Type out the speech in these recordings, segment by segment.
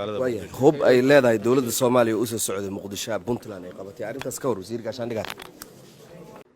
Waayahay, hub ay leedahay dowladda Soomaaliya usoo socday Muqdisho Puntland ay qabatay, arrintaas ka war, wasiir gaashaandhiga?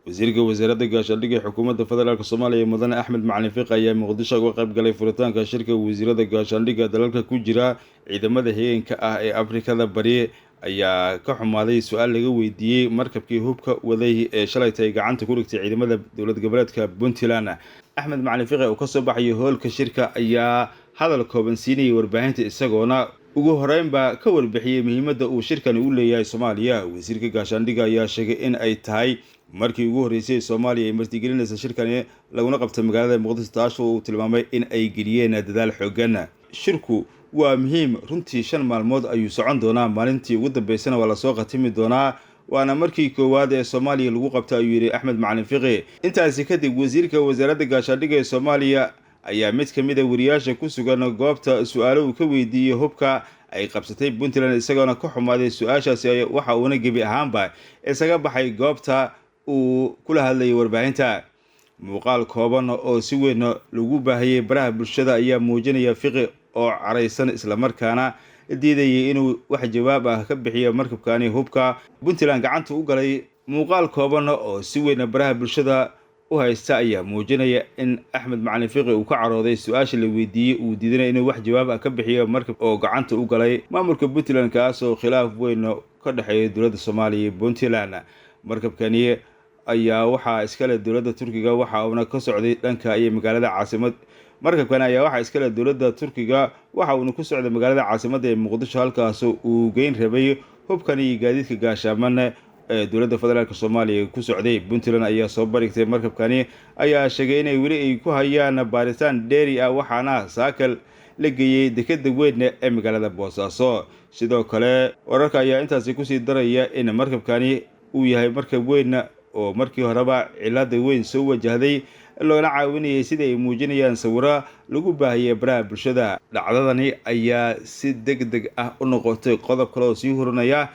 Wasiirka wasaaradda gaashaandhigga xukuumadda federaalk Soomaaliya, mudane Axmed Macalin Fiiq, ayaa Muqdisho uga qayb galay furitaanka shirka wasiirada gaashaandhigga dalalka ku jira ciidamada heeganka ah ee Afrikada Bari, ayaa ka xumaaday su-aal laga weydiiyey markabkii hubka waday ee shalaytay gacanta ku dhigtay ciidamada dowlad goboleedka Puntland. Axmed Macalin Fiqi oo kasoo baxayay hoolka shirka ayaa hadal kooban siinayay warbaahinta, isagoona ugu horeynba ka warbixiyey muhiimadda uu shirkani u leeyahay Soomaaliya. Wasiirka gaashaandhigga ayaa sheegay in ay tahay markii ugu horreysay Soomaaliya ay martigelinaysa shirkani laguna qabtay magaalada Muqdisho, taas oo uu tilmaamay in ay geliyeen dadaal xoogan. Shirku waa muhiim runtii, 5 maalmood ayuu socon doonaa, maalintii ugu dambeysana waa lasoo khatimi doonaa, waana markii koowaad ee Soomaaliya lagu qabta, ayuu yidhi Axmed Macalin Fiqi. Intaasi kadib, wasiirka wasaaradda gaashaandhigga ee Soomaaliya ayaa mid ka mid a wariyaasha ku sugan goobta su-aalo uu ka weydiiyey hubka ay qabsatay Puntland, isagoona ka xumaaday su-aashaasi, waxa uuna gebi ahaanba isaga baxay goobta uu kula hadlayay warbaahinta. Muuqaal kooban oo si weyn lagu baahiyey baraha bulshada ayaa muujinaya Fiqi oo caraysan, islamarkaana diidayay inuu wax jawaab ah ka bixiyo markabkani hubka Puntland gacanta u galay. Muuqaal kooban oo si weyn baraha bulshada u haysta ayaa muujinaya in Axmed Macalin Fiqi uu ka carooday su-aasha la weydiiyey, uu diidanay inuu wax jawaab ah ka bixiyo markab oo gacanta u galay maamulka Puntland, kaasoo khilaaf weyn ka dhexeeya dowladda Soomaaliya iyo Puntland. Markabkani ayaa waxaa iskale dowladda Turkiga, waxa uuna ka socday dhanka iyo magaalada caasimad. Markabkani ayaa waxaa iskale dowladda Turkiga, waxa uuna ku socday magaalada caasimadda ee Muqdisho, halkaas uu geyn rabay hubkani iyo gaadiidka gaashaaman ee dowladda federaalk Soomaaliya ku socday. Puntland ayaa soo bandhigtay markabkani ayaa sheegay inay weli ay ku hayaan baaritaan dheeri ah, waxaana saakal la geeyey dekeda weyn ee magaalada Boosaaso. Sidoo kale, wararka ayaa intaasi kusii daraya in markabkani uu yahay markab weyn oo markii horeba cilada weyn soo wajahday, loona caawinayay, sida ay muujinayaan sawiro lagu baahiyay baraha bulshada. Dhacdadani ayaa si deg deg ah u noqotay qodob kale oo sii hurinaya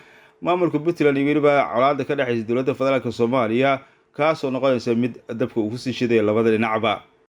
maamulka Puntland iyo weliba colaada ka dhexaysa dowladda federaalk Soomaaliya, kaasoo noqonaysa mid dabka uu kusii shidaya labada dhinacba.